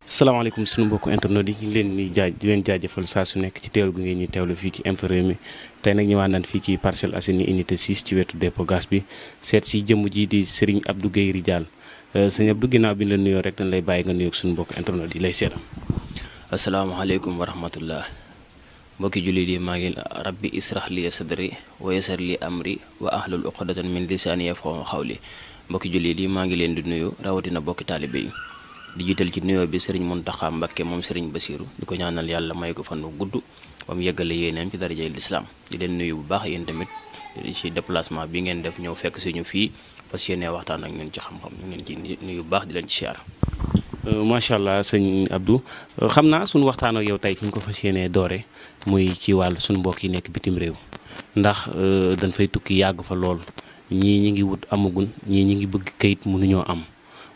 salaamaaleykum sunu mbokku internet yi ñu ngi leen jaajëfal saa su nekk ci teewlu gu ngeen ñu teewlu fii ci Infos Rewmi tey nag ñëwaat nañ fii ci Parcelles Assainies unité 6 ci wetu dépôt gaz bi seet si jëmm ji di Serigne Abdou Guèye Ridial sëñ Abdou ginnaaw bi ñu la nuyoo rek dañ lay bàyyi nga nuyoog sunu mbokku internet yi lay seetam. asalaamaaleykum wa rahmatullah mbokki jullit yi maa ngi rabbi israh li sadri wa yassir li amri wa ahlul uqdatan min lisaani yafqahu qawli mbokki jullit yi maa ngi leen di nuyu rawatina bokki taalibe yi di jiital ci nuyoo bi sëriñ Muntaxa Mbakke moom sëriñ Basiiru di ko ñaanal yàlla may ko fan wu gudd ba mu yeggale yéeneem ci darajay lislaam di leen nuyu bu baax yéen tamit ci déplacement bi ngeen def ñëw fekk si ñu fii fas yéene waxtaan ak ñun ci xam-xam ñu ngeen ci nuyu bu baax di leen ci siyaar. macha allah sëñ Abdou xam naa suñu waxtaan ak yow tey fi ñu ko fas yéenee doore muy ci wàllu suñu mbokk yi nekk bitim réew ndax dañ fay tukki yàgg fa lool ñii ñi ngi wut amagun ñii ñi ngi bëgg kayit mënuñoo am.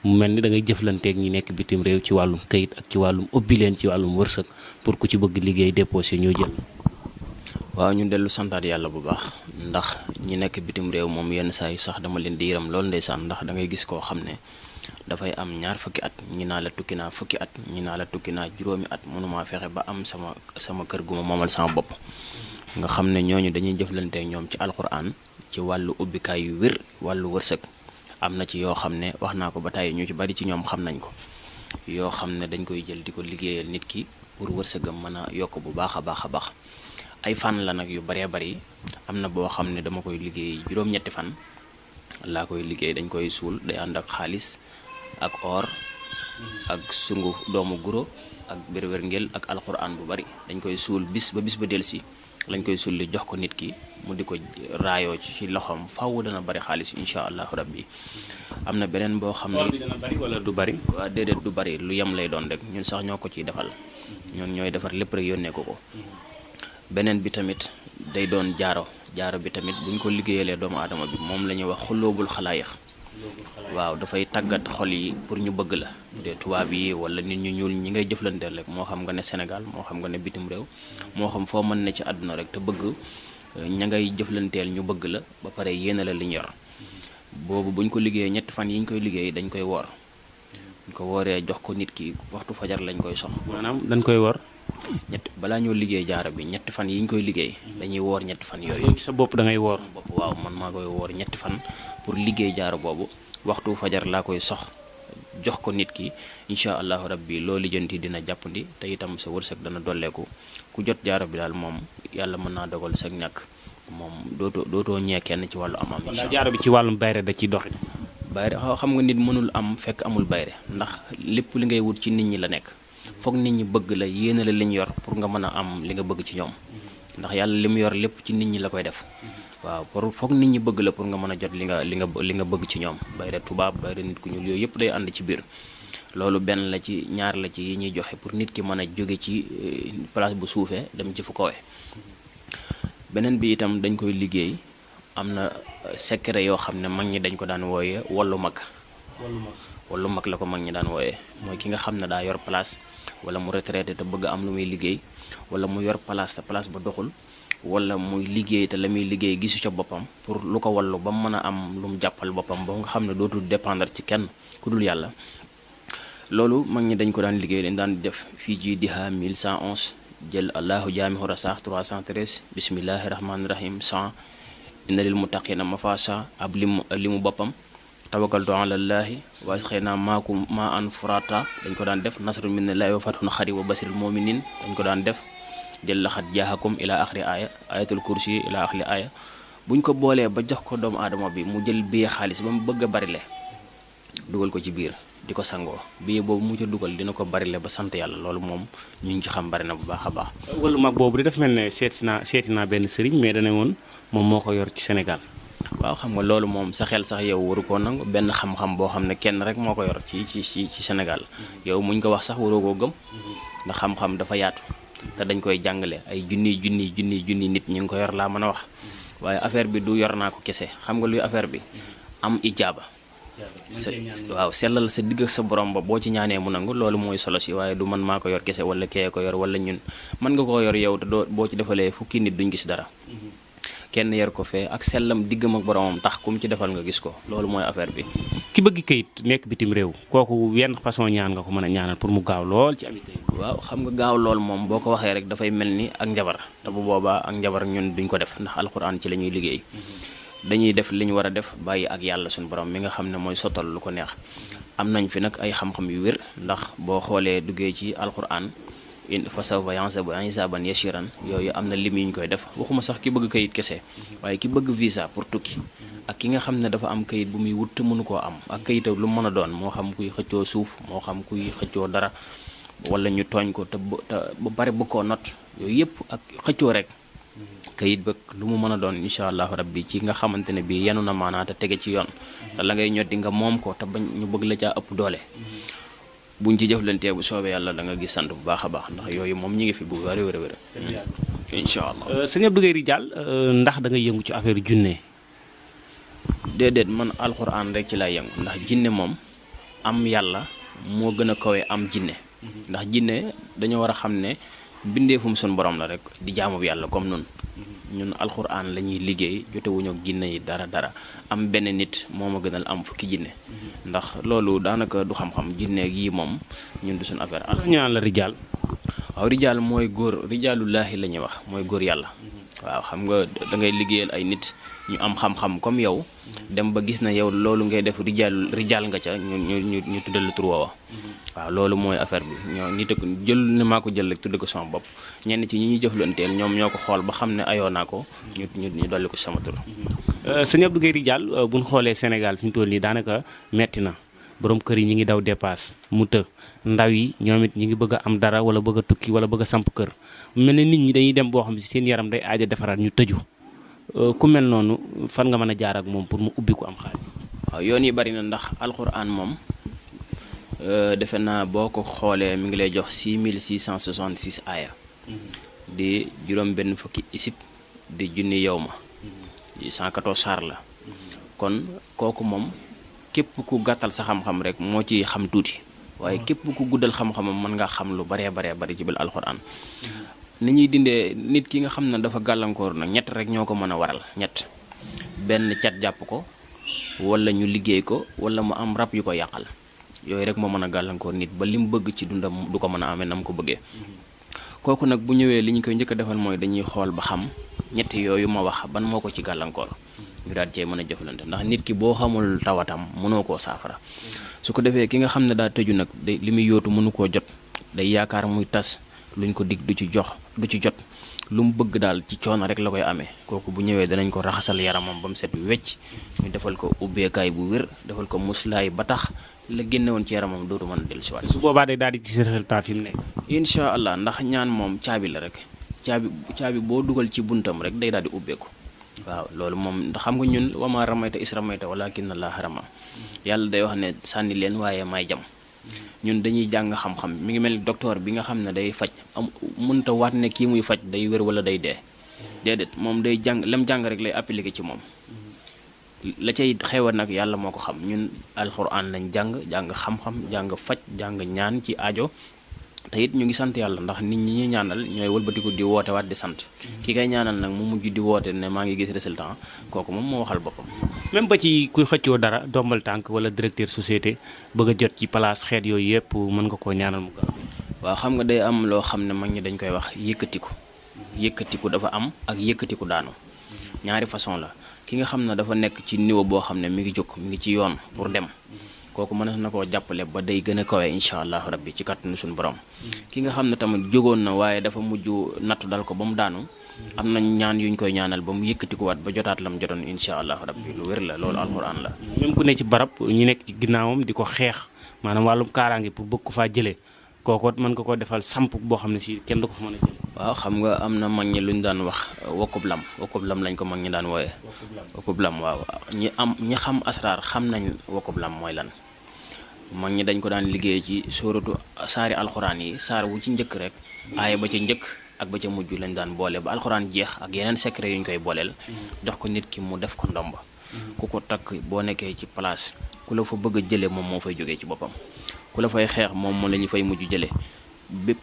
mu mel ni da ngay jëflanteeg ñi nekk bitim réew ci wàllum kayit ak ci wàllum ubbi leen ci wàllum wërsëg pour ku ci bëgg liggéey déposé ñoo jël. waaw ñu dellu santaat yàlla bu baax ndax ñi nekk bitim réew moom yenn saa yi sax dama leen di yëram loolu ndeysaan ndax da ngay gis koo xam ne dafay am ñaar fukki at ñi naa la tukki naa fukki at ñi naa la tukki naa juróomi at mënumaa fexe ba am sama kër gu ma moomal sama bopp nga xam ne ñooñu dañuy jëflanteeg ñoom ci alquran ci wàllu ubbikaay yu wér wàllu wërsëg. am na ci yoo xam ne wax naa ko ba tey ñu ci bari ci ñoom xam nañ ko yoo xam ne dañ koy jël di ko liggéeyal nit ki pour wërsëgam mën a yokk bu baax a baax a baax ay fan la nag yu baree bari am na boo xam ne dama koy liggéey juróom-ñetti fan laa koy liggéey dañ koy suul day ànd ak xaalis ak or ak sungu doomu guro ak bérwérngel ak alxuraan bu bari dañ koy suul bis ba delsi lañ koy sulli jox ko nit ki mu di ko raayoo ci loxoom faaw dana bari xaalis incha allahu rabbi am na beneen boo xam ne dina bari wala du bari. waaw déedéet du bari lu yem lay doon rek ñun sax ñoo ko ciy defal ñun ñooy defar lépp rek yónnee ko beneen bi tamit day doon jaaro bi tamit buñ ko liggéeyalee doomu aadama bi moom la ñuy wax xulóobul xalaayax waaw dafay tàggat xol yi pour ñu bëgg la de tubaab yi wala nit ñu ñuul ñi ngay jëflanteel rek moo xam nga ne Sénégal moo xam nga ne bitim réew moo xam foo mën ne ci àdduna rek te bëgg ña ngay jëflanteel ñu bëgg la ba pare yéena la li ñu yor boobu buñ ko liggéeyee ñetti fan yi ñu koy liggéey dañ koy woor buñ ko wooree jox ko nit ki waxtu fajar lañ koy sox maanaam dañ koy woor balaa ñoo liggéey jaara bi ñetti fan yi ñu koy liggéey dañuy woor ñetti fan yooyu sa bopp da ngay woor bopp waaw man maa koy woor ñetti fan pour liggéey jaara boobu waxtu fajar laa koy sox jox ko nit ki incha allahu rabbi loo lijjanti dina jàppandi te itam sa wërsëg dana dolleeku ku jot jaara bi daal moom yàlla mën naa dogal sa ñàkk moom dootoo ñee kenn ci wàllu am incha allah jaara bi ci wàllum bayre da ciy doxi bayre xam nga nit mënul am fekk amul bayre ndax lépp li ngay wut ci nit ñi la nekk foog nit ñi bëgg la yéene la li ñu yor pour nga mën a am li nga bëgg ci ñoom ndax yàlla li mu yor lépp ci nit ñi la koy def waaw pour foog nit ñi bëgg la pour nga mën a jot li nga bëgg ci ñoom bayre tubaab bayre nit ku ñuul yooyu yëpp day ànd ci biir loolu benn la ci ñaar la ci yi ñuy joxe pour nit ki mën a jóge ci place bu suufee dem ci fu kawe beneen bi itam dañ koy liggéey am na secret yoo xam ne mag ñi dañ ko daan wooyee wallu mag la ko mag ñi daan wooyee mooy ki nga xam ne daa yor place wala mu retraité te bëgg am lu muy liggéey wala mu yor place te place ba doxul wala muy liggéey te la muy liggéey gisu ca boppam pour lu ko wallu ba mu mën a am lu mu jàppal boppam ba nga xam ne dootul dépendre ci kenn ku dul yàlla loolu mag ñi dañ ko daan liggéey dañ daan def fii ji diha 1111 jël allahu jaamihu rasaax 313 bismillahi rahmaani rahim 100 inna lil muttaqina mafasa ab limu boppam tawakkaltu alallahi wa xëynaa maa an furata dañ ko daan def nasrun minallahi wa fathun xarib wa basiril muminin dañ ko daan def jël laxat jaaxakum ila axri aaya ayatul kursi ila axri aaya buñ ko boolee ba jox ko doomu aadama bi mu jël billet xaalis ba mu bëgg a barile dugal ko ci biir di ko sangoo billet boobu mu ca dugal dina ko barile ba sant yàlla loolu moom ñu ngi ci xam bari na bu baax a baax. wàllu mag boobu di def mel ne seeti naa benn sëriñ mais dana woon moom moo ko yor ci Sénégal. waaw xam nga loolu moom sa xel sax yow waru koo nangu benn xam-xam boo xam ne kenn rek moo ko yor ci Sénégal yow muñ ko wax sax waroo koo gëm ndax xam-xam dafa yaatu te dañ koy jàngale ay junni nit ñu ngi ko yor laa mën a wax waaye affaire bi du yor naa ko kese xam nga luy affaire bi am ijaaba waaw sellal sa digg ak sa borom ba boo ci ñaanee mu nangu loolu mooy solo si waaye du man maa ko yor kese wala kee ko yor wala ñun mën nga koo yor yow te doo boo ci defalee fukki nit duñ gis dara kenn yar ko fee ak sellam diggam ak boromam tax kum ci defal nga gis ko loolu mooy affaire bi. ki bëgg kayit nekk bitim réew kooku yenn façon ñaan nga ko mën a ñaanal pour mu gaaw lool ci ami kayit. waaw xam nga gaaw lool moom boo ko waxee rek dafay mel ni ak njabar te bu boobaa ak njabar ñun duñ ko def ndax alxuraan ci la ñuy liggéey dañuy def li ñu war a def bàyyi ak yàlla suñu borom mi nga xam ne mooy sottal lu ko neex. am nañ fi nag ay xam-xam yu wér ndax boo xoolee duggee ci alxuraan in fa sawfa yansabu hisaban yasiran yooyu am na lim yi ñu koy def waxuma sax ki bëgg kayit kese waaye ki bëgg visa pour tukki ak ki nga xam ne dafa am kayit bu muy wut te mënu koo am ak kayit lu mën a doon moo xam kuy xëccoo suuf moo xam kuy xëccoo dara wala ñu tooñ ko te ba pare bëgg koo not yooyu yëpp ak xëccoo rek kayit ba lu mu mën a doon incha allahu rabbi ci nga xamante ne bii yenu na maanaa te tege ci yoon te la ngay ñoddi nga moom ko te bañ ñu bëgg la caa ëpp doole buñ ci jëflantee bu soobee yàlla da nga gis sant bu baax a baax ndax yooyu moom ñi ngi fi bu wér a wér incha allah. sëñ Abdou Guèye Ridial ndax da nga yëngu ci affaire junne. déedéet man alxuraan rek ci lay yëngu ndax jinne moom am yàlla moo gën a kawe am jinne ndax jinne dañoo war a xam ne bindeefum suñu borom la rek di jaamu bi yàlla comme nun ñun alxuraan la ñuy liggéey jotewuñu ak jinne yi dara am benn nit moo ma gënal am fukki jinne ndax loolu daanaka du xam-xam jinne yi moom ñun du suñu affaire. ñu naan la Ridial. waaw Ridial mooy góor rijaalullaahi la ñuy wax mooy góor yàlla. waaw xam nga da ngay liggéeyal ay nit ñu am xam-xam comme yow dem ba gis na yow loolu ngay def rijaal nga ca ñu tuddal la tur woowa waaw loolu mooy affaire bi ñoo nit ak jël ne maa ko jël rek tudde ko sama bopp ñenn ci ñi ñuy jëflanteel ñoom ñoo ko xool ba xam ne ayoo naa ko ñu dolli ko sama tur. sëñ Abdou Guèye Ridial bu ñu xoolee Sénégal fi ñu toll nii daanaka metti na borom kër yi ñi ngi daw dépasse mu të ndaw yi ñoom it ñi ngi bëgg a am dara wala bëgg a tukki wala bëgg a samp kër mel ne nit ñi dañuy dem boo xam si seen yaram day aaja defaraat ñu tëju ku mel noonu fan nga mën a jaar ak moom pour mu ubbi ko am xaalis. waaw yoon yi bari na ndax alxuraan moom defe naa boo ko xoolee mi ngi lay jox 6666 aaya di juróom benn fukki isib di junni yow ma di 114 saar la kon kooku moom képp ku gàttal sa xam-xam rek moo ci xam tuuti waaye képp ku guddal xam-xamam mën nga xam lu baree bari ci biir alxuraan ni ñuy dindee nit ki nga xam ne dafa gàllankoor nag ñett rek ñoo ko mën a waral ñett benn cat jàpp ko wala ñu liggéey ko wala mu am rab yu ko yàqal yooyu rek moo mën a gàllankoor nit ba li mu bëgg ci dundam du ko mën a amee na mu ko bëggee kooku nag bu ñëwee li ñu koy njëkk a defal mooy dañuy xool ba xam ñett yooyu ma wax ban moo ko ci gàllankoor ñu daal cee mën a jëflante ndax nit ki boo xamul tawatam mënoo koo saafara su ko defee ki nga xam ne daa tëju nag day li muy yóotu mënu koo jot day yaakaar muy tas luñ ko dig du ci jot lu mu bëgg daal ci coono rek la koy amee kooku bu ñëwee danañ ko raxasal yaramam ba mu set wecc ñu defal ko ubbeekaay bu wér defal ko muslaay ba tax la génne woon ci yaramam dootu mën a dellusiwaat. su boobaa day daal di gis résultat fi mu nekk. incha allah ndax ñaan moom caabi la rek caabi boo dugal ci buntam rek day daal di ubbeeku. waaw loolu moom ndax xam nga ñun wama ramayta is ramayta walakin Allah rama yàlla day wax ne sànni leen waaye may jam ñun dañuy jàng xam-xam mi ngi mel ni docteur bi nga xam ne day faj mënta waat ne kii muy faj day wér wala day dee déedéet moom day jàng lam jàng rek lay appliqué ci moom la cay xewa nag yàlla moo ko xam ñun alxuraan lañ jàng xam-xam jàng faj jàng ñaan ci aajo te it ñu ngi sant yàlla ndax nit ñi ñuy ñaanal ñooy wëlbatiku di woote waat di sant ki kay ñaanal nag mu mujj di woote ne maa ngi gis résultat kooku moom moo waxal boppam. même ba ci kuy xëccoo dara dombal tànk wala directeur société bëgg a jot ci place xeet yooyu yëpp mën nga koo ñaanal mu gaaw. waaw xam nga day am loo xam ne mag ñi dañ koy wax yëkkatiku dafa am ak yëkkatiku daanu ñaari façon la ki nga xam ne dafa nekk ci niveau boo xam ne mi ngi jóg mi ngi ci yoon pour dem. kooku mën na koo jàppale ba day gën a kawe incha allahu rabbi ci kàttanu suñu borom ki nga xam ne tamit jógoon na waaye dafa mujj nattu dal ko ba mu daanu am na ñaan yuñ koy ñaanal ba mu yëkkatikuwaat ba jotaat lam jotoon incha allahu rabbi lu wér la loolu alxuraan la. même ku ne ci barab ñu nekk ci ginnaawam di ko xeex maanaam wàllum kaaraange pour bëgg ko faa jëlee kooku mën nga ko defal samp boo xam ne si kenn du ko fa mën a jëlee. waaw xam nga am na mag ñi luñ daan wax wokkub lam lañ ko mag ñi daan wooyee. wokkub lam waaw ñi xam asraar xam nañ wokkub lam mooy lan. mag ñi dañ ko daan liggéey ci sóoratu saari alxuraan yi saar wu ci njëkk rek aaya ba ca njëkk ak ba ca mujj lañ daan boole ba alxuraan jeex ak yeneen secret yu ñu koy booleel jox ko nit ki mu def ko ndomba ku ko takk boo nekkee ci place ku la fa bëgg a jële moom moo fay jógee ci boppam ku la fay xeex moom la ñu fay mujj jële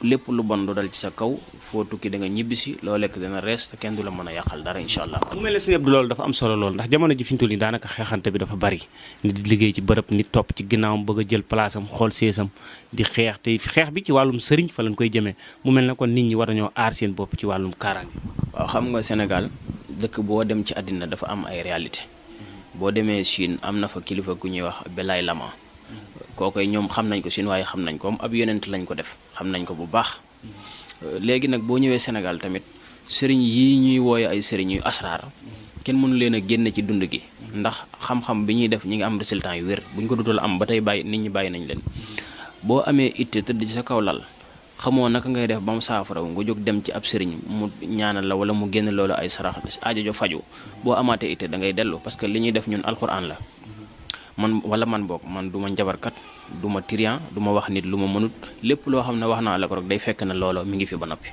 lépp lu bon du dal ci sa kaw foo tukki da nga ñibbisi loo lekk dana rees te kenn du la mën a yàqal dara incha allah. mu mel ne sëñ Abdou loolu dafa am solo lool ndax jamono ji fi ñu toll nii daanaka xeexante bi dafa bari nit di liggéey ci bërëb nit topp ci ginnaawam bëgg a jël place am xool seesam di xeex te xeex bi ci wàllum sëriñ fa lañ koy jëmee mu mel ne kon nit ñi war nañoo aar seen bopp ci wàllum kaaraange. waaw xam nga Sénégal dëkk boo dem ci àddina dafa am ay réalité boo demee Chine am na fa kilifa ku ñuy wax Dalai Lama kookoy ñoom xam nañ ko Chine waaye xam nañ ko am ab yonent lañ ko def xam nañ ko bu baax léegi nag boo ñëwee Sénégal tamit sëriñ yi ñuy wooye ay sëriñ yu asraar kenn mënu leen a génne ci dund gi ndax xam-xam bi ñuy def ñi ngi am résultat yu wér bu ñu ko dutal am ba tey bàyyi nit ñi bàyyi nañ leen boo amee itte tëdd ci sa kaw lal xamoo naka ngay def ba mu saafara nga jóg dem ci ab sëriñ mu ñaanal la wala mu génn loolu ay sarax aajo jo faju boo amaatee itte da ngay dellu parce que li ñuy def ñun alxuraan la man boog man du ma njabarkat du ma trian du ma wax nit lu ma mënut lépp loo xam ne wax naa la ko rek day fekk na loolo mi ngi fi ba noppi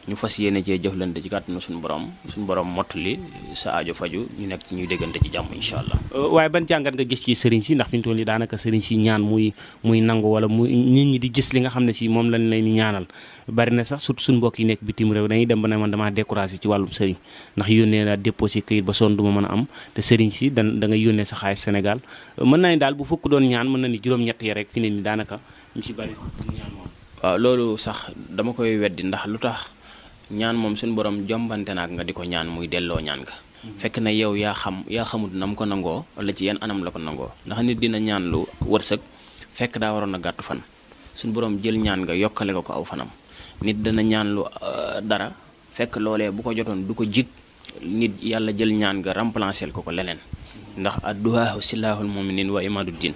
ñu fas yéene cee jëflante ci kàttanu suñu borom mottali sa aajo faju ñu nekk ci ñuy déggante ci jàmm incha allah. waaye ban jàngat nga gis ci sëriñ si ndax fi ñu toll nii daanaka sëriñ si ñaan muy nangu wala muy nit ñi di gis li nga xam ne si moom lañ leen ñaanal bari na sax surtout suñu mbokk yi nekk bitim réew dañuy dem ba ne man damaa découragé ci wàllum sëriñ ndax yónnee naa déposé këyit ba sonn du ma mën a am te sëriñ si da nga yónnee sa xaalis Sénégal mën na ni daal bu fukk doon ñaan mën na ni juróom-ñett yi rek fi ne ni daanaka ñu si bari ñaan moom. waaw loolu sax dama koy weddi ndax lu tax ñaan moom suñu borom jombante naak nga di ko ñaan muy delloo ñaan nga fekk na yow yaa xamut na mu ko nangoo wala ci yenn anam la ko nangoo ndax nit dina ñaan lu wërsëg fekk daa waroon a gàttu fan suñu borom jël ñaan nga yokkale ko aw fanam nit dana ñaan lu dara fekk loolee bu ko jotoon du ko jig nit yàlla jël ñaan nga remplacer ko leneen ndax adduhaahu silaahul muminin wa imaadu din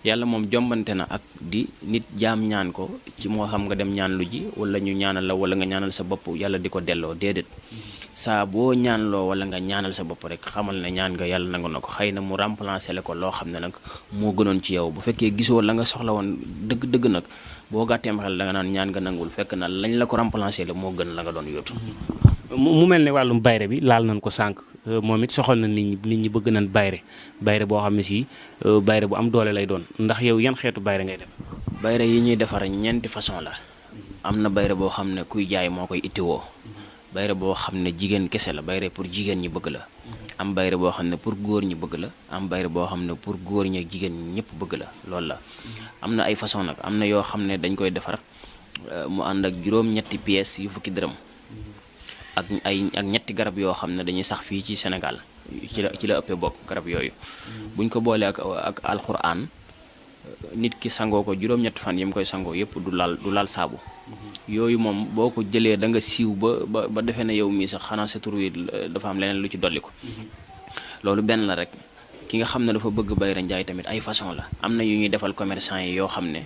yàlla moom jombante na ak di nit jaam ñaan ko ci moo xam nga dem ñaan lu ji wala ñu ñaanal la wala nga ñaanal sa bopp yàlla di ko delloo déedéet saa boo ñaanloo wala nga ñaanal sa bopp rek xamal ne ñaan nga yàlla nangu na ko xëy na mu remplacer la ko loo xam ne nag moo gënoon ci yow bu fekkee gisoo la nga soxla woon dëgg nag boo gàtteem xel da nga naan ñaan nga nangul fekk na lañ la ko remplacer la moo gën la nga doon yóotu. mu mel ne wàllum bayre bi laal nañ ko sànq moom it soxal na nit ñi bëgg nañ bayre boo xam ne si bayre bu am doole lay doon ndax yow yan xeetu bayre ngay def. bayre yi ñuy defar ñeenti façon la am na bayre boo xam ne kuy jaay moo koy ittiwoo bayre boo xam ne jigéen kese la bayre pour jigéen ñi bëgg la am bayre boo xam ne pour góor ñi bëgg la am bayre boo xam ne pour góor ñi ak jigéen ñi ñëpp bëgg la loolu la am na ay façon nag am na yoo xam ne dañ koy defar mu ànd ak juróom-ñetti pièces yu fukki dërëm ak ñetti garab yoo xam ne dañuy sax fii ci Sénégal ci la ëppee bokk garab yooyu buñ ko boolee ak alxuraan nit ki sangoo ko juróom-ñetti fan yi mu koy sangoo yëpp du laal saabu yooyu moom boo ko jëlee da nga siiw ba defee ne yow mii sax xanaa sa tur wi dafa am leneen lu ci dolli ko loolu benn la rek ki nga xam ne dafa bëgg bayra njaay tamit ay façon la am na yu ñuy defal commerçant yi yoo xam ne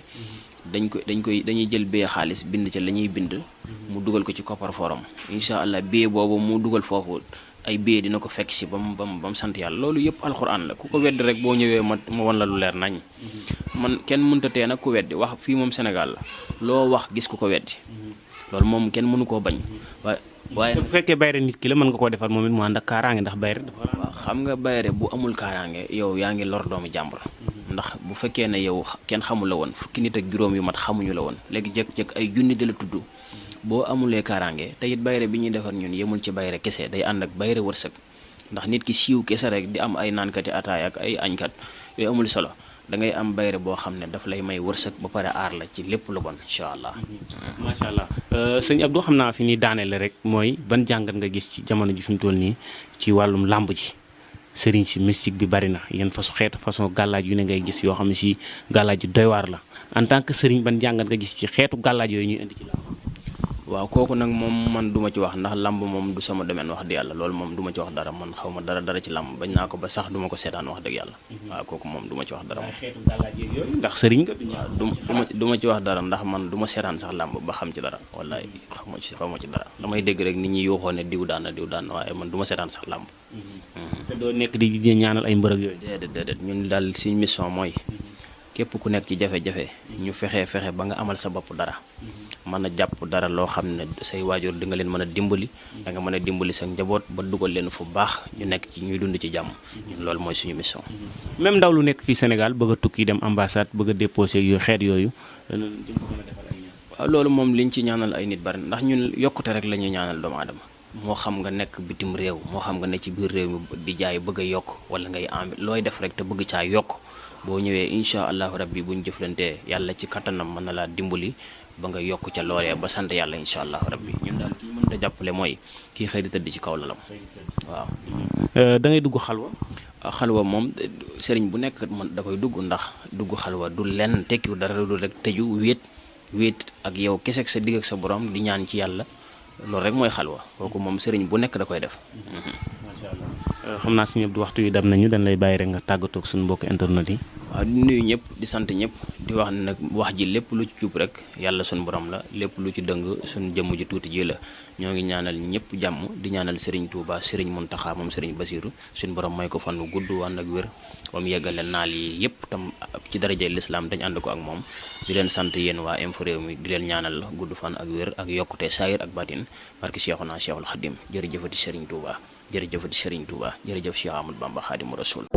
dañuy jël bee xaalis bind ca la ñuy bind mu dugal ko ci coffre-fort incha allah bee boobu mu dugal foofu ay bee dina ko fekk si ba mu sant yàlla loolu yëpp alxuraan la ku ko weddi rek boo ñëwee ma wan la lu leer nañ man kenn mënta tee nag ku weddi wax fii moom Sénégal la loo wax gis ku ko weddi loolu moom kenn mënu koo bañ waaye bu fekkee bayre nit ki la mën nga koo defar moom it mu ànd ak kaaraange ndax bayre dafa waaw xam nga bayre bu amul kaaraange yow yaa ngi lor doomu jàmbur ndax bu fekkee ne yow kenn xamul la woon fukki nit ak juróom yu mat xamuñu la woon léegi jëkk-jëkk ay junni di la tudd boo amulee kaaraange te it bayre bi ñuy defar ñun yemul ci bayre kese day ànd ak bayre wërsëg ndax nit ki siiw kese rek di am ay naankati ataay ak ay añkat yooyu amul solo da ngay am bayre boo xam ne daf lay may wërsëg ba pare aar la ci lépp lu bon incha allah. macha allah sëñ Abdou xam naa fi ñuy daaneel rek mooy ban jàngat nga gis ci jamono ji fi mu toll nii ci wàllum làmb ji sëriñ si mystique bi bari na yan façon gàllaaj yu ne ngay gis yoo xam ne si gàllaaj yu doy waar la en tant que sëriñ ban jàngat nga gis ci xeetu gàllaaj yooyu ñuy indi ci làmb. waaw kooku nag moom man duma ci wax ndax làmb moom du sama domaine wax dëgg yàlla loolu moom duma ci wax dara man xaw ma dara ci làmb bañ naa ko ba sax duma ko seetaan wax dëgg yàlla waaw kooku moom duma ci wax dara moom xeetu gàllaaj yooyu ndax sëriñ nga duma ci wax dara ndax man duma seetaan sax làmb ba xam ci dara wallaay xaw ma ci dara damay dégg rek nit ñi yuuxoo ne diw daan na waaye man duma seetaan sax làmb te doo nekk di ñaanal ay mbërëg yooyu déedéet ñun daal suñu mission mooy képp ku nekk ci jafe-jafe ñu fexe ba nga amal sa bopp dara mën a jàpp dara loo xam ne say waajur di nga leen mën a dimbali da nga mën a dimbali sa njaboot ba dugal leen fu baax ñu nekk ci ñuy dund ci jàmm loolu mooy suñu mission. même ndaw lu nekk fii Sénégal bëgg a tukki dem ambassade bëgg a déposé yu xeet yooyu. loolu moom liñ ci ñaanal ay nit bari ndax ñun yokkute rek la ñuy ñaanal doomu aadama moo xam nga nekk bitim réew moo xam nga ne ci biir réew mi di jaay bëgg a yokk wala ngay am looy def rek te bëgg caa yokk boo ñëwee incha allahu rabbi buñ jëflantee yàlla ci kattanam mën na laa dimbali ba nga yokk ca loolee ba sant yàlla incha allahu rabbi ñun daal kii mën a jàppale mooy kii xëy di tëdd ci kaw lalam waaw. da ngay dugg xalwa. xalwa moom sëriñ bu nekk man da koy dugg ndax dugg xalwa du lenn tekkiwu dara du rek tëju wéet ak yow kese ak sa digg ak sa borom di ñaan ci yàlla loolu rek mooy xalwa kooku moom sëriñ bu nekk da koy def. macha allah xam naa si ñëpp du waxtu yi dem nañu dañ lay bàyyi rek nga tàggatoo ak suñu mbokk internet yi. waaw di nuyu ñëpp di sant ñëpp di wax ne nag wax ji lépp lu ci jub rek yàlla suñu borom la lépp lu ci dëng suñu jëmm ji tuuti ji la ñoo ngi ñaanal ñëpp jàmm di ñaanal Serigne Touba Serigne Mountakha moom Serigne Bassirou suñu borom may ko fan wu gudd wan ak wér ba mu yeggale naal yi yëpp tam ci daraje l'islam dañ ànd ko ak moom di leen sant yéen waa Infos Rewmi di leen ñaanal gudd fan ak wér ak yokkute saayir ak batin barki Cheikhuna Cheikhul Khadim jërëjëfati Serigne Touba jërëjëfati Serigne Touba jërëjëf Cheikh Ahmadou Bamba Khadimu Rasul